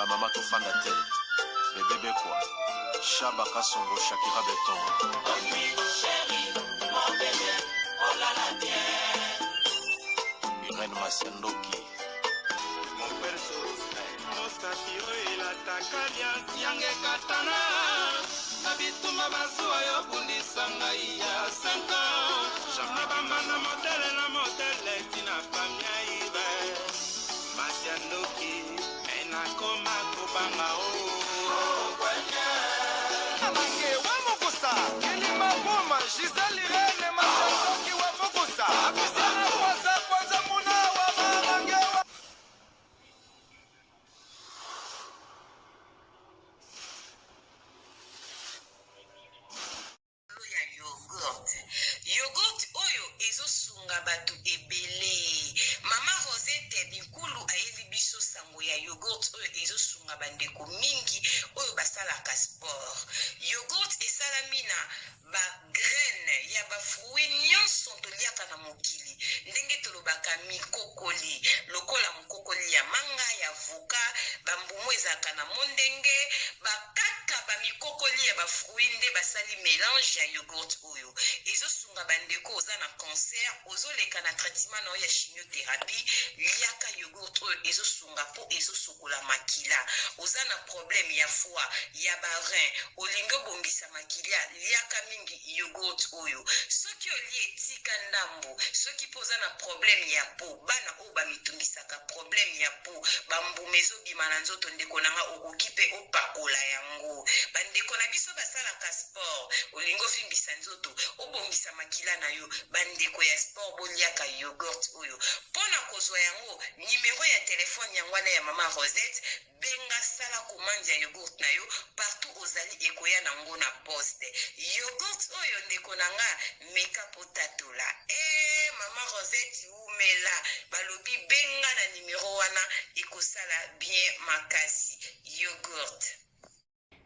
Ba mama tofanda te. Bebe Bekwa, Shaba Kasongo, Shakira Beton. Irène Masiandoki. Mosapi oyo elataka liasi yange ekatana na bitumba bazuwa yo bundisa ngai ya 5 ans na bambanda modele na modele tina famia ibe masi ya ndoki me nakoma kobanga o Amange wa Mukusa, Kilima Buma, Gisèle Irene, Masandoki wa Mukusa, Apisiana Kwanza Kwanza Muna wa Mamange wa Likolo ya yoghurt. Yoghurt oyo ezo sunga batu ebele. Mama Rosette Binkulu ayeli biso sango ya yoghurt oyo ezo sunga ba ndeko mingi oyo basalaka sport. Yoghurt esalami na ba graines ya ba fruits nionso toliaka na mokili ndenge tolobaka mikokoli lokola mokokoli ya manga, ya avocat, ba mbuma ezalaka na mondenge, ba kaka ba mikokoli ya ba fruits nde basali melange ya yoghurt oyo ezo sunga ba ndeko oza na cancer ozo leka na traitement na yo ya chimiotherapie liaka yoghurt oyo ezo sunga po ezo sokola makila oza na problème ya foie ya ba rein olingi obongisa makilia liaka mingi yoghurt oyo soki olie tika ndambu soki pe oza na problème ya peau bana oyo ba mitungisaka problème ya peau ba mbuma ezo bima na nzoto ndeko na nga okoki pe opakola yango ba ndeko na biso basalaka sport olingi ovimbisa nzoto obongisa makila na yo ba ndeko ya sport boliaka yoghurt oyo pona kozwa yango numero ya telephone yango wana ya mama Rosette Benga sala commande ya yogourt na yo partout ozali ekoya na ngo na poste. Yogourt oyo ndeko na nga meka po tatola. Eeh maman Rosette wumela balobi benga na numero wana ekosala bien makasi. Yogourt.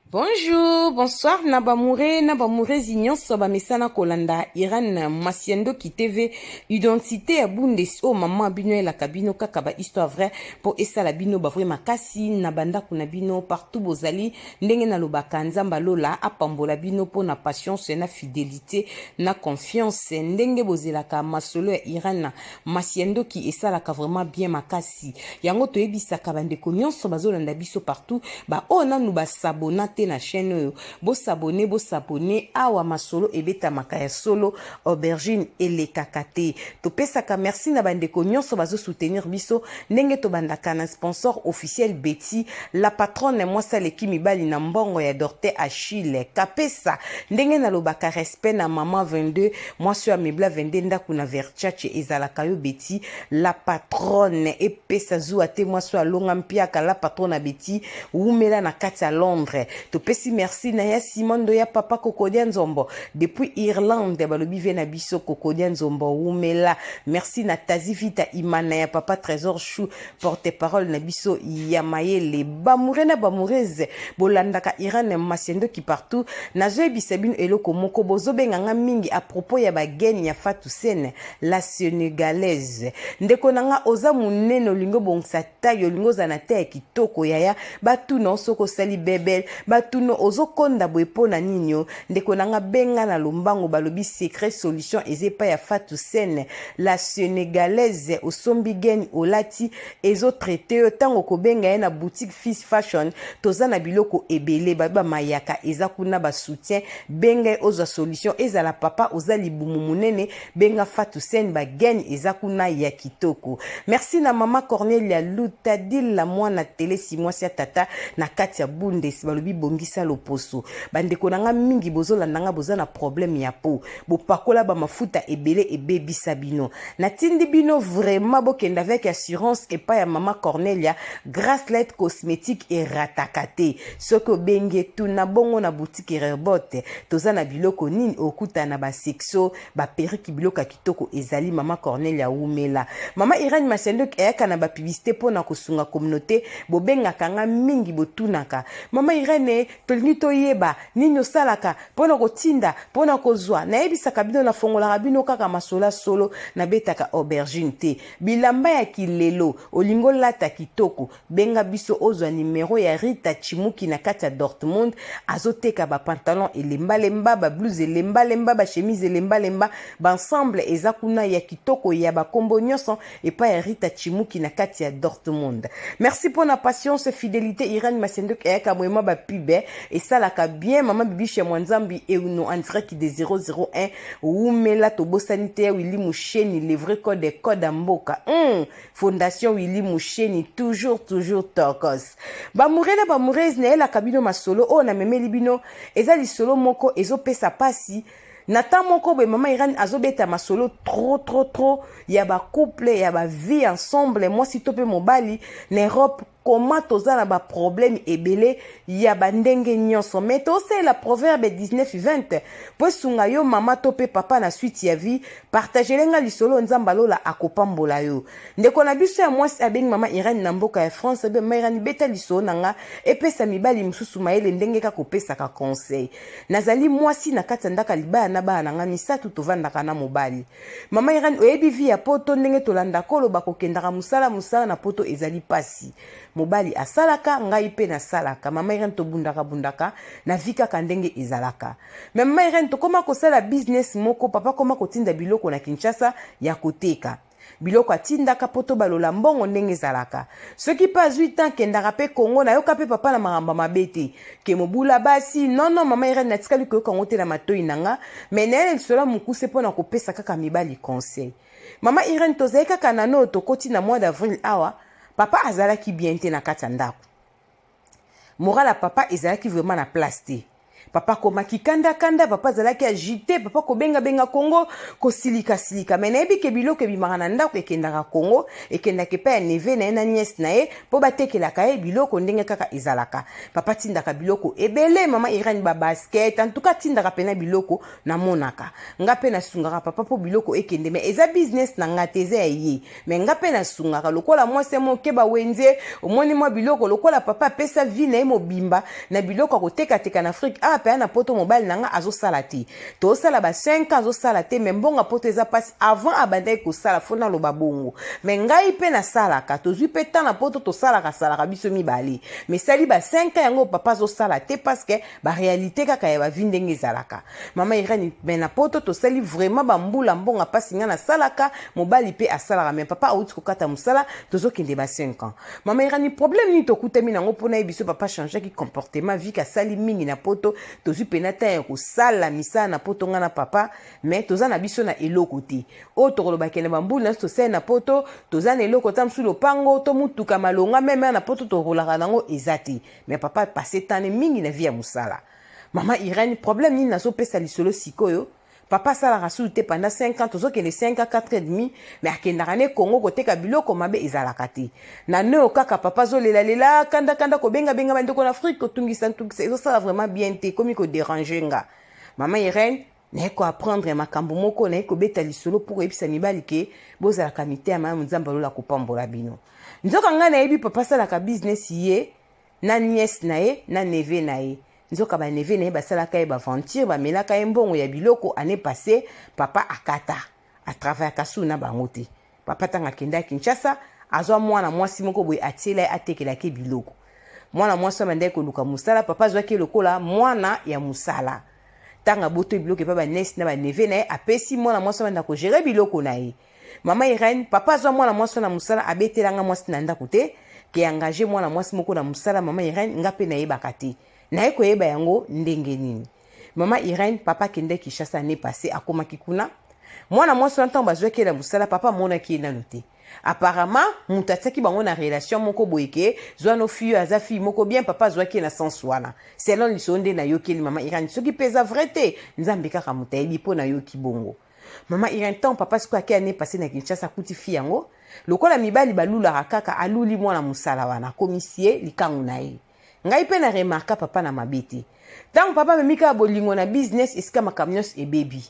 Bonjour, bonsoir na bamoure na bamourezi nyonso bamesana kolanda Irène Masiandoki TV identité ya Bundes oyo mama bino elaka bino kaka ba histoire vraie mpo esala bino ba vrai makasi na bandako na bino partout bozali ndenge nalobaka Nzambe alola apambola bino mpo na patience na fidelité na confiance ndenge bozelaka masolo ya Irène Masiandoki esalaka vraiment bien makasi yango toyebisaka bandeko nyonso bazolanda biso partout baoyo nanu basabona te na chaîne oyo bosabone bosabone awa masolo ebetamaka ya solo aubergine elekaka te topesaka merci na bandeko nyonso bazosoutenir biso ndenge tobandaka na sponsor officiel Betty la patronne mwasi aleki mibali na mbongo ya Dorte Achille kapesa ndenge nalobaka respect na maman 22 mwasi oyo amebla 22 ndako na Verchache ezalaka yo Betty la patronne epesa zuwa te mwasi oyo alonga mpiaka la patronne ya Betty wumela na kati ya Londres topesi merci na ya Simon Ndoya papa Kokodia Nzombo depuis Irlande balobi vie na biso Kokodia Nzombo wumela merci na Tazi Vita Imana ya papa Trésor Chou porte parole na biso ya mayele bamoure na bamourese bolandaka Irene Masiandoki partout nazoyebisa bino eloko moko bozobenga nga mingi à propos ya bagene ya Fatou Sene la Senegalaise ndeko na nga oza monene olingi obongisa taille olingi ozala na taille ya kitoko yaya batuna yo soki osali bebel batuna ozokonda boye mpo na nini yo ndeko na nga benga na lombango balobi secret solution eza epai ya Fatou Sene la Senegalaise osombi gene olati ezo traite yo ntango okobenga ye na boutique Fils Fashion toza na biloko ebele babi bamayaka eza kuna ba soutien benga ye ozwa solution ezala papa oza libumu monene benga Fatou Sene ba gene eza kuna ya kitoko merci na mama Cornelia Lutadila mwana telesi mwasi ya tata na kati ya Bundes balobi bongisa loposo bandeko na nga mingi bozolanda nga boza na problème ya peau bopakola ba mafuta ebele ebebisa bino natindi bino vraiment bokende avec assurance epai ya mama Cornelia Grace Light Cosmétique erataka te soki obengi tuna bongo na boutique Rebote toza na biloko nini okuta na ba sexo ba perruque biloko ya kitoko ezali mama Cornelia wumela mama Irène Masendok eyaka na ba publicité mpo na kosunga communauté bobengaka nga mingi botunaka mama Irène. Irene, tolingi toyeba nini osalaka mpo na kotinda, mpo na kozwa. Nayebisaka bino, nafongolaka bino kaka masolo ya solo, nabetaka aubergine te. Bilamba ya kilelo, olingi olata kitoko, benga biso ozwa numero ya Rita Tshimuki na kati ya Dortmund. Azoteka ba pantalon elembalemba, ba blouse elembalemba, ba chemise elembalemba, ba ensemble eza kuna ya kitoko ya ba kombo nyonso epai ya Rita Tshimuki na kati ya Dortmund. Merci pour la patience, fidélité. Irène Masendok eyaka moyema ba pub esalaka bien. Mama Bibiche ya Mwanzambi Euno en direct de 001 wumela, tobosani te ya Willy Musheni, le vrai code de code ya mboka. Fondation Willy Musheni, toujours toujours tokos. Bamoure na bamoureuses, nayelaka bino masolo oyo namemeli bino eza lisolo moko ezopesa pasi. Na temps moko boye, mama Irene azobeta masolo trop trop trop ya bacouple, ya bavie ensemble, mwasi to mpe mobali na Europe, koma toza na baproblème ebele ya bandenge nyonso. Mais tosalela Proverbe 19 20 mpo esunga yo mama to mpe papa na suite ya vie. Partagele nga lisolo, Nzambe alola akopambola yo. Ndeko na biso ya mwasi abengi mama Irene na mboka ya France abe: "Mama Irene, beta lisolo na nga, epesa mibali mosusu mayele ndenge kaka kopesaka conseil. Nazali mwasi na kati ya ndako ya libala na bana na nga misato, tovandaka na mobali. Mama Irene, oyebi vie ya poto ndenge tolanda koloba, kokendaka mosala, mosala na poto ezali mpasi. Mobali asalaka, ngai mpe nasalaka. Mama Irene, tobundaka bundaka na vie kaka ndenge ezalaka. Mais mama Irene, tokóma kosala business moko. Papa koma kotinda biloko na Kinshasa ya koteka. Biloko atindaka mpo tobalola mbongo ndenge ezalaka. Soki mpe azwi temps, akendaka mpe Kongo. Nayoka mpe papa na makambo mabe te, ke mobula basi, non non. Mama Irene, natikali koyoka yango te na matoi na nga. Mais nayele lisolo ya mokuse mpo na kopesa kaka mibali conseil. Mama Irene, tozali kaka nano oyo tokoti na mois d'avril awa, papa azalaki bien te na kati ya ndako. Moral ya papa ezalaki vraiment na place te. Papa akomaki kandakanda, papa azalaki agité, papa kobengabenga Kongo, kosilikasilika. Mais nayebi ke biloko ebimaka na ndako ekendaka Kongo, ekendaka epai ya neveu na ye na nièce na ye mpo batekelaka ye biloko ndenge kaka ezalaka. Papa atindaka biloko ebele, mama Irene, babasket, en tout cas atindaka mpena biloko. Namonaka nga mpe nasungaka papa mpo biloko ekende. Mais eza business na nga te, eza ya ye. Mais nga mpe nasungaka lokola mwasi moke bawenze. Omoni mwa biloko lokola papa apesa vie na ye mobimba na biloko ya kotekateka na Afrique awa mpe na poto. Mobali na nga azosala te, tozosala ba 5 ans azosala te. Mais mbongo poto eza mpasi. Avant abandaki kosala, faut naloba bongo. Mais ngai mpe nasalaka, tozwi mpe temps na poto, tosalaka salaka biso mibale. Mais esali ba 5 ans yango papa azosala te, parce que baréalité kaka ya bavie ndenge ezalaka, mama Irene. Mais na poto tosali vraiment bambula, mbongo mpasi. Ngai nasalaka, mobali mpe asalaka, mais papa awuti kokata mosala, tozokende ba 5 ans. Mama Irene, problème nini tokutami nango mpona ye biso? Papa changeaki comportement vike asali mingi na poto. Tozwi mpena temps ya kosala misala na poto, ngai na papa. Mais toza na biso na eloko te oyo tokolobaki na bambula nyonso tosali na poto. Toza na eloko ta mosusu, lopango to mutuka malonga même na poto torolaka nango eza te. Mais papa passe temps mingi na vie ya mosala. Mama Irene, problème nini nazopesa lisolo sikoyo? Papa asalaka susu te pendant 5 ans, tozokende 5 ans 4 et demi. Mais akendaka ne Kongo koteka biloko, mabe ezalaka te. Na neo kaka papa azolelalela, kandakanda, kobengabenga bandeko na Afrique, kotungisa ntungisa, ezosala vraiment bien te, ekomi kodéranger nga. Mama Irene, naye koapprendre makambo moko, naye kobeta lisolo mpo koyebisa mibali ke bozalaka mitema malamu, Nzambe alola kopambola bino. Nzoka ngai nayebi papa asalaka business, ye na nièce na ye na neveu na ye. Nzoka baneveu na ye basalaka ye baventure, bamelaka ye mbongo ya biloko. Année passée papa akata, atravaillaka su na bango te. Papa ntango akendaki Kinshasa, azwa mwana mwasi moko boye, atiela ye, atekelaki biloko. Mwana mwasi oyo abandaki koluka mosala, papa azwaki lokola mwana ya mosala. Ntango abotoyi biloko epa banièce na baneveu na ye, apesi mwana mwasi oyo, abanda kogérer biloko na ye. Mama Irene, papa azwa mwana mwasi na mosala, abetelanga mwasi na ndako te ke engage mwana mwasi moko na mosala. Mama Irene, nga mpe nayebaka te. Naye koyeba yango ndenge nini? Mama Irene, papa akende Kinshasa année passée, akomaki kuna. Mwana mwasi wana, ntango bazwaki ye na mosala, papa amonaki ye nano te. Apparemment moto atiaki bango na relation moko boye ke zwa no fille oyo, aza fille moko bien. Papa azwaki ye na sens wana, selon lisolo nde nayokeli, mama Irene. Soki mpe eza vrai te, Nzambe kaka moto ayebi, mpo nayoki bongo. Mama Irene, ntango papa sikoyo ake année passée na Kinshasa, akuti fille yango. Lokola mibali balulaka kaka, aluli mwana mosala wana, akomisi ye likangu na ye. Ngai mpe na remarka papa na mabe te. Ntango papa amemi kaka bolingo na business, esika makambo nyonso ebebi.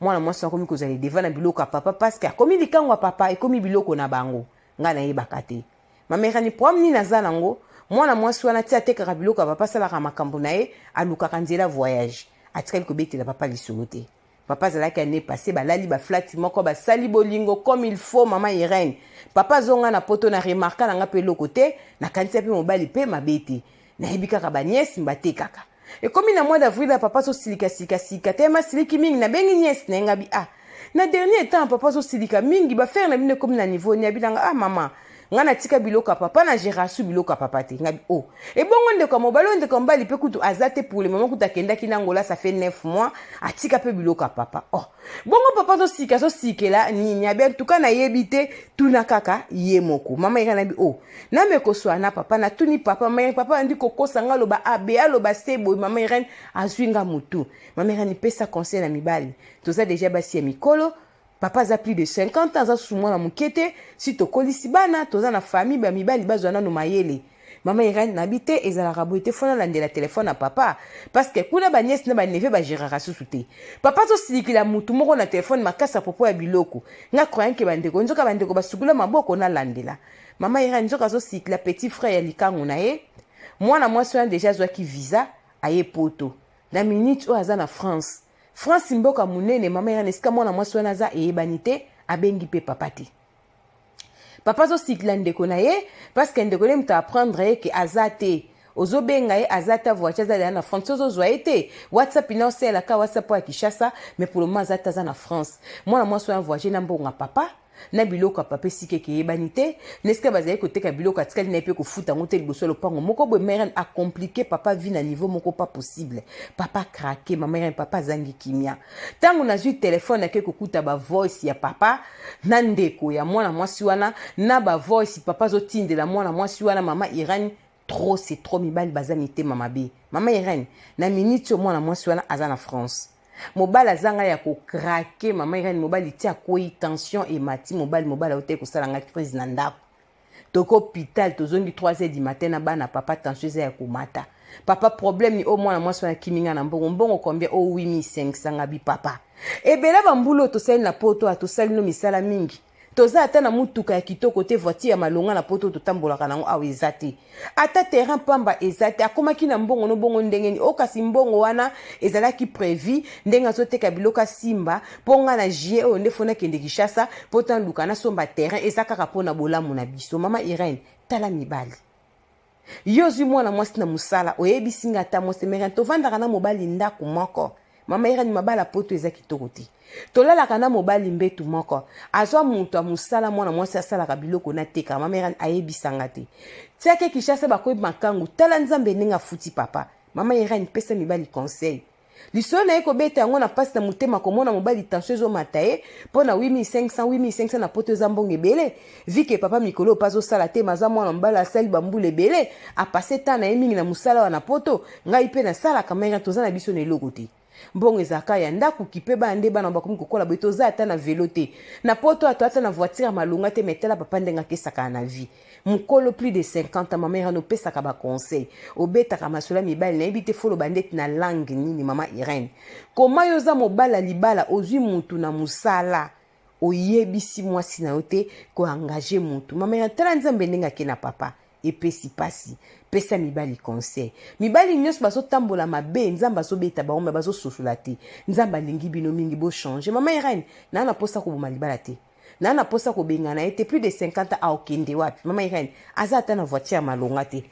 Mwana mwasi akomi kozala devant na biloko ya papa, parce que akomi likango ya papa, ekomi biloko na bango. Ngai nayebaka te. Mama Irene, problème nini naza nango? Mwana mwasi wana ti atekaka biloko ya papa, asalaka makambo na ye, alukaka nzela voyage. Atikali kobetela papa lisolo te. Papa azalaki année passée, balali ba flat moko, basali bolingo comme il faut. Mama Irène, papa azonga na Poto, na remarka na nga mpe eloko te, nakanisa mpe mobali mpe mabe te, nayebi kaka banièce batekaka. Ekomi na mois d'avril ya papa azosilika sika sika te, masiliki mingi. Nabengi nièce na ye, ngabi: "Ah, na dernier temps papa azosilika mingi, baaffaires na bino ekomi na niveau ni?" Abinanga: "Ah mama, ngai natika biloko ya papa, na gérer su biloko ya papa te." Ngabi: "Oh, ebongo ndeko ya mobali oyo?" Ndeko ya mobali mpe kutu aza te pour le moment, kutu akendaki na Angola, ça fait 9 mois, atika mpe biloko ya papa. "Oh, bongo papa azosika, azosikela nini?" Abi: "Antuka nayebi te, tuna kaka ye moko." Mama yeka nabi: "Oh, name koswa na papa." Natuni papa. Mama Irene, papa andi kokosa nga, aloba A, B, aloba C. Boye mama Irene azwi nga motu. Mama Irene, pesa conseil na mibali. Toza déjà basi ya mikolo, papa aza plus de 50 ans, aza susu mwana moke te. Si tokolisi bana, toza na famille, bamibali bazwa nano mayele. Mama Irene, nabi te, ezalaka boye te. Faut nalandela telefone ya papa, parce que kuna banièce na baneveux bagéraka susu te. Papa azosilikila mutu moko na telefone makasi à propos ya biloko. Nga croyant que bandeko, nzoka bandeko basukula maboko. Nalandela, mama Irene, nzoka azosikila petit frère ya likangu na ye. Mwana mwasi wana déjà azwaki visa, aye Poto. Na minute oyo aza na France. France mboka monene, mama Irene. Esika mwana mwasi wana aza eyebani te. Abengi mpe papa te. Papa azosikila ndeko na ye, parce que ndeko ne moto apprendre ye que aza te. Ozobenga ye, aza te, voiture aza deya na France, ozozwa ye te. WhatsApp na osalelaka WhatsApp oyo ya Kinshasa, mais pour le moment aza te, aza na France. Mwana mwasi wana voyage na mbongo ya papa na biloko ya papa, esika eke eyebani te. Na esika bazali koteka biloko, atikali na ye mpe kofuta yango te liboso ya lopango moko boye. Mama, acompliquer papa vie na niveau moko pas possible. Papa craqué. Mama Irene, papa azangi kimia. Ntango nazwi telefone, ake kokuta bavoice ya papa na ndeko ya mwana mwasi wana, na bavoice papa azotindela mwana mwasi wana. Mama Irene, trop c'est trop. Mibali baza mitema mabe. Mama Irene, na miniti oyo mwana mwasi wana aza na France. Mobali azanga ya kocraquer. Mama Irene, mobali ti akwei, tension emati. Mobali autaki kosala nga crise na ndako, toki hôpital, tozongi 3 heures du matin na bana. Papa tension eza ya komata. "Papa, problème ni oyo? Mwana mwasi wana akimi nga na mbongo." "Mbongo combien?" "O 8500." Nga bi: "Papa, ebele bambula oyo tosali na Poto, oyo tosali no misala mingi, toza ata na mutuka ya kitoko te, voiture ya malonga na Poto totambolaka nango awa eza te, ata terrain pamba eza te. Akomaki na mbongo no bongo ndenge nini?" "O kasi mbongo wana ezalaki prévu ndenge azoteka biloko asimba mpo nga na juillet oyo nde faut nakende Kinshasa mpo taluka nasomba terrain. Eza kaka mpo na bolamu na biso." Mama Irene, tala mibali. Yo ozwi mwana mwasi na mosala, oyebisi nga ata mwasi mere tovandaka na mobali ndako moko. Mama Irene, mabala Poto eza kitoko te. Tolalaka na mobali mbetu moko, azwa moto ya mosala, mwana mwasi asalaka biloko natekaka. Mama Irene, ayebisanga te. Tiake Kinshasa, bakoyi makangu. Tala Nzambe ndenge afuti papa. Mama Irene, pesa mibali conseil. Lisolo na ye kobeta yango na mpasi na motema, komona mobali tension ezomata ye mpo na 8500. 8500 na Poto eza mbongo ebele. Vu que papa mikolo mpe azosala te, maza mwana mobali asali bambula ebele, apase temps na ye mingi na mosala wana Poto. Ngai mpe nasalaka mai, toza na biso na eloko te. Mbongo ezalaka ya ndako, kipe bana nde bana bakomi kokola boye. Toza ata na vélo te na Poto, ato ata na voiture ya malonga te. Mais tala papa ndenge akesaka na vie. Mokolo plus de 50 ans. Mama Irene, opesaka baconseil, obetaka masolo ya mibali, nayebi te foloba ndeti na langue nini. Mama Irene, koma yo oza mobali ya libala, ozwi mutu na mosala, oyebisi mwasi na yo te, koengager mutu. Mama Irene, tala Nzambe ndenge ake na papa, epesi pasi. Pesa mibali conseil. Mibali nyonso bazotambola mabe, Nzambe azobeta bango, me bazososola te. Nzambe alingi bino mingi, bochange. Mama Irene, naa na mposa koboma libala te, naa na mposa kobengana ye te. Plus de 50 ans, aokende wapi? Mama Irene, aza ata na voiture ya malonga te.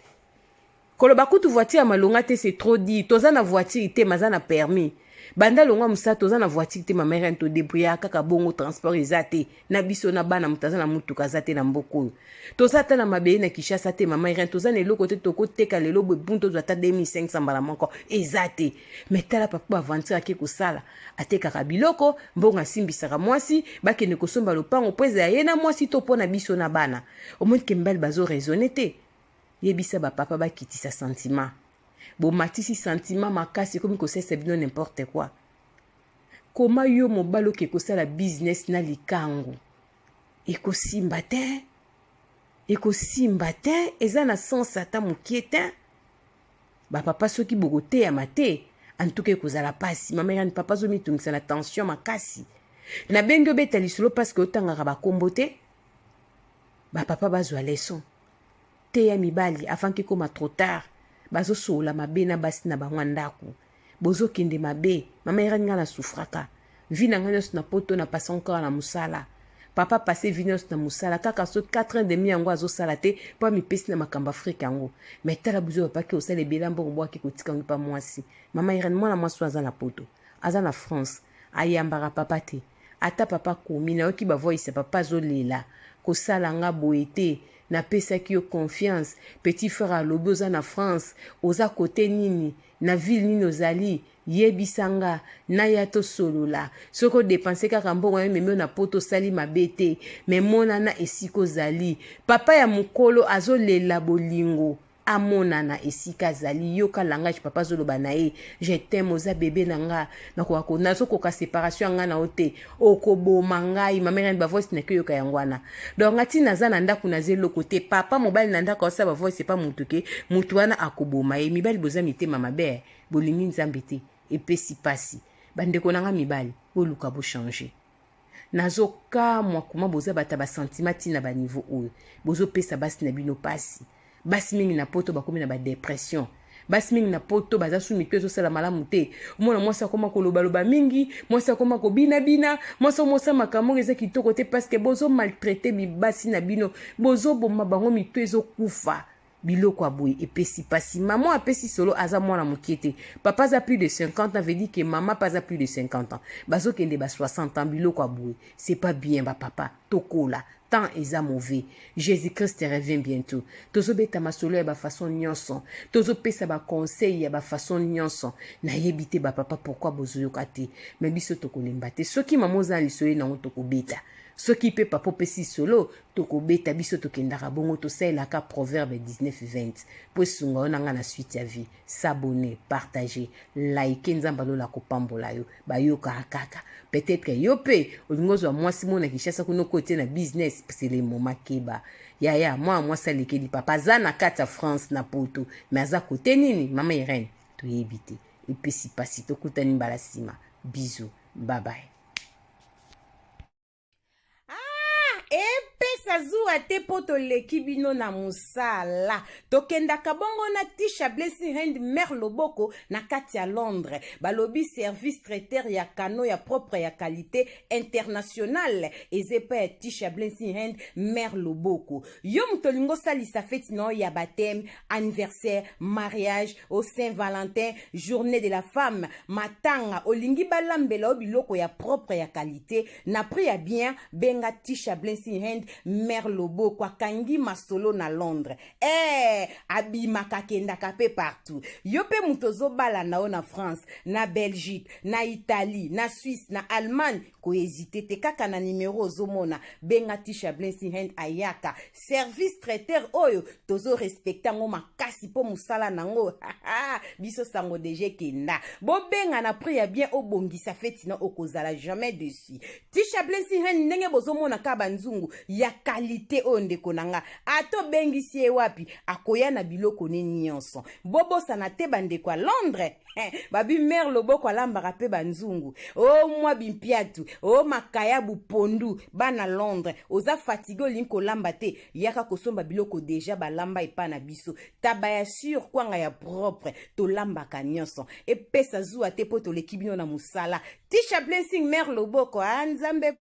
Koloba kutu voiture ya malonga te, c'est trop dit. Toza na voiture te, maza na permis. Banda longwa mosala, toza na voiture te. Mama Irene, todébrouilla kaka bongo, transport eza te na biso na bana. Moto aza na motuka aza te na mboka oyo. Toza ata na mabele na Kinshasa te. Mama Irene, toza na eloko te. Tokoteka lelo boye bun, tozwa ata 2500 mbala moko eza te. Mais tala papa, baaventure ake kosala, atekaka biloko, mbongo asimbisaka mwasi, bakende kosomba lopango mpo ezala ye na mwasi to mpo na biso na bana. Omoni que mibali bazoraisonner te. Yebisa bapapa bakitisa sentiment. Bomatisi sentiment makasi, ekomi kosalisa bino n'importe quoi. Koma yo mobali oke kosala business na likangu, ekosimba te, ekosimba te, eza na sens ata mokie te. Bapapa, soki bokoteyama te, antuka ekozala mpasi. Mama Irene, papa azomitungisa na tension makasi. Nabengi obeta lisolo parce que otangaka bakombo te. Bapapa bazwa leçon. Teya mibali avant kekoma trop tard. Bazosolola mabe na basi na bango ya ndako. Bozokende mabe. Mama Irene, ngai na souffraka vie na ngai nyonso na poto, na pasa kaka na mosala. Papa passe vie nyonso na mosala, kaka so 4 ans demi yango azosala te mpo amipesi na makambo Afrike yango. Mais tala buzo, bapaki osala ebele, mbongo bwaki kotika yango mpa mwasi. Mama Irene, mwana mwasi oyo aza na poto, aza na France, ayambaka papa te. Ata papa komi, nayoki bavoice ya papa azolela: "Kosala nga boye te, napesaki yo confiance. Petit frère alobi oza na France, oza kote nini, na ville nini ozali? Yebisa nga naya tosolola. Soki odépenser kaka mbongo ya memi na poto, osali mabe te, me monana esika ozali." Papa ya mokolo azolela bolingo, amonana esika azali. Yoka langage papa azoloba na ye: "Je t'aime, oza bebe na nga, nazokoka séparation ya nga na yo te, okoboma ngai." Mama Irene, bavoice naki oyoka yango wana. Donc nga ntina aza na ndako, naza eloko te. Papa mobali na ndako aosala bavoice epa motu ke motu wana akoboma ye. Mibali boza mitema mabe, bolingi Nzambe te. Epesi pasi. Bandeko na nga mibali, boluka bochanger. Nazokamwa kuma boza bato ya basentiment ntina baniveau oyo bozopesa basi na bino pasi. Basi mingi na poto bakomi na badépression. Basi mingi na poto baza su mito ezosala malamu te. Omona mwasi akoma kolobaloba mingi, mwasi akoma kobinabina, mwasi omosa makambo oyo eza kitoko te, parce que bozomaltraiter basi na bino, bozoboma bango, mito ezokufa. Biloko ya boye epesi pasi. Mama apesi solo, aza mwana moke te. Papa aza plus de 50 ans, veut dire que mama mpe aza plus de 50 ans, bazokende ba 60 ans. Biloko ya boye, c'est pas bien. Bapapa, tokola, temps eza mauvais. Jésus Christ revient bientôt. Tozobeta masolo ya bafaçon nyonso, tozopesa baconseil ya bafaçon nyonso. Nayebi te bapapa pourquoi bozoyoka te, me biso tokolemba te. Soki mama oza na lisolo nango, tokobeta. Soki mpe papa opesi solo, tokobeta. Biso tokendaka bongo, tosalelaka Proverbe 19 20 mpo esunga yo na nga na suite ya vie. S'abonner, partager, like. Nzambe alola kopambola yo. Bayokaka kaka. Peut-être yo mpe olingi ozwa mwasi mo na Kinshasa kuna, okotie na business, c'est le moment. Keba yaya, mwana mwasi alekeli papa, aza na kati ya France na poto, me aza kote nini? Mama Irene, toyebi te. Epesi pasi. Tokutani mbala nsima. Bisous, bye. Epesa zuwa te mpo toleki bino na mosala. Tokendaka bongo na Tisha Blessing Hand, mare loboko na kati ya Londres. Balobi service traiteur ya kano ya propre, ya qualité internationale, eza epai ya Tisha Blessing Hand, mare loboko. Yo moto olingi osalisa feti na oyo ya baptême, anniversaire, mariage, au Saint Valentin, Journée de la femme, matanga, olingi balambela yo biloko ya propre, ya qualité, na prix ya bien, benga Tisha Blessing Hand, mare loboko. Akangi masolo na Londres. Abimaka, akendaka mpe partout. Yo mpe moto ozobala na yo na France, na Belgique, na Italie, na Suisse, na Allemagne, kohésiter te. Kaka na nimero ozomona, benga Tisha Blessing Hand, ayaka. Service traiteur oyo tozorespecter yango makasi mpo mosala nango biso sango deja ekenda. Bobenga na prix ya bien, obongisa feti na okozala jamais dessus. Tisha Blessing Hand, ndenge bozomona kaka banzungu ya qualité oyo, ndeko na nga, ata obengisi ye wapi, akoya na biloko ne nyonso. Bobosana te, bandeko ya Londres, babi mare loboko alambaka mpe banzungu o mwa bimpiatu o makayabu, pondu. Bana Londres, oza fatigué, olingi kolamba te, yaka kosomba biloko deja balamba epa na biso: taba ya sur, kwanga ya propre, tolambaka nyonso. Epesa zuwa te mpo toleki bino na mosala. Tisha Blessing, mare loboko, a Nzambe.